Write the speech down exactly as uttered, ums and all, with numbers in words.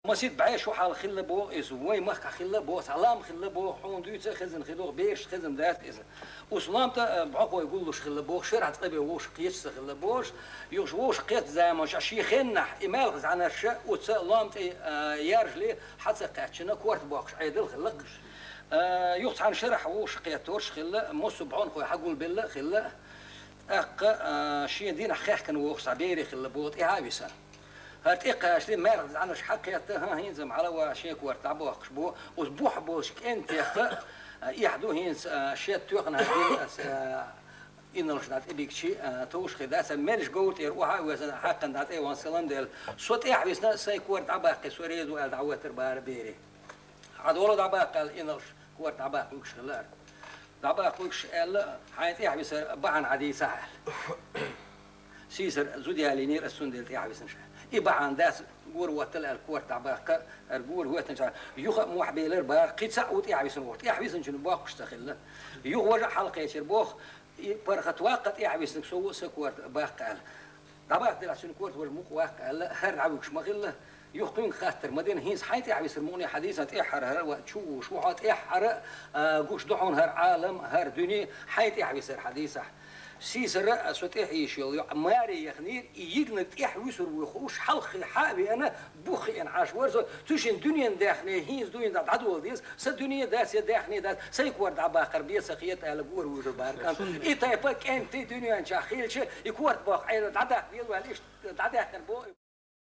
Масийтта бӀе шу хьалха хилла боху иза, вайн махкахь хилла боху, цхьа лам хилла боху, хьуна дуьйцу а хезна хилла боху, берашца хезна дац иза. Оцу лам тӀа, а, бӀокхой гуллуш хилла боху, шарахь цкъа бен вовшах кхеташ ца хилла бохуш, юха вовшах кхетта заманчохь шен хеннахь и маьлхан зӀаьнарш оцу лам тӀе, а, яржале хьа ца кхаьччина, корта боккхуш Ӏедал хилла-кх. А, юха цхьана шарахь вовшах кхетторш а хилла, массо а бӀонхой хьагулбелла а хилла, тӀаккха, а, шен динахь хехкана вохуш цхьа бере хилла боху, тӀаьхьа а висина. ХӀара тӀекхачале маьлхан зӀаьнарш хьакхетта, хӀан, хӀинца-м хьала а ваха шен корта дӀабоккхуш бу, оцу бухахь болчу кӀентех а, а, эхь ду хӀинца, а, шед тоьхна хӀара дин, а, инарлаш дӀа тӀебигчи, а, товш хир дац, а, меллачу говра тӀера охьа а весна, хьакхана дӀа тӀе а вахана, салам делла. Со тӀаьхьа висна, сайн корта дӀабаккхий, со реза ву аьлла дӀавоьттура бара бере. Хьан дола дӀабаккха аьлла, инарлаш корта дӀабаккха вуьгуш хилла ара. ДӀабаккха вуьгуш аьлла, хьайн тӀаьхьа висар бахьана хьан дийцахьа аьлла. Сийсара зуда ялийнера ас цундела тӀаьхьа висна ша. И бахьана дац, гора ваттал аьлла корта дӀабаккха, ара гора хӀоьттина ша. Юха а мохь белар бара, кхин цхьаъ ву тӀаьхьа висна воху. ТӀаьхьа висначунна боккхуш ца хилла. Юха важа а хьалакхечира боху, и паргӀат ваккха тӀаьхьа виснарг со ву сан корта баккха аьлла. ДӀабаккха делахь, цуьнан корта важа мукъа ваккха аьлла, хӀара дӀавуьгуш ма хилла. Юха кхуьнга хаттар ма дина, хӀинца хьайн тӀаьхьа висар мукъане хьан дийцахьа, тӀаьххьара хӀара а чу вуш ву хьо, тӀаьххьара а, а, гуш ду хьуна хӀара Ӏалам, хӀара дуьне, хьайн тӀаьхьа висар хьан дийцахьа. Сийсара а со тӀаьхьа йийш йолу йоӀ маре яхнера, и йигнарг тӀаьхьа вуьсур вуй хууш, хьалха хьа а веана, бух хиъна Ӏаш вара со, цу шина дуьненан даьхне хӀинца дуьйна дӀадола деза, сан дуьне дац я даьхне дац, сайн корта дӀабаккхар бен ца хета аьлла, гора вуьйжур бара кӀант. И тайпа кӀентий дуьнен чохь хилча, и корта боккха Ӏедал дӀадаккха веза ваьлла, иштта дӀадаьккхина боху.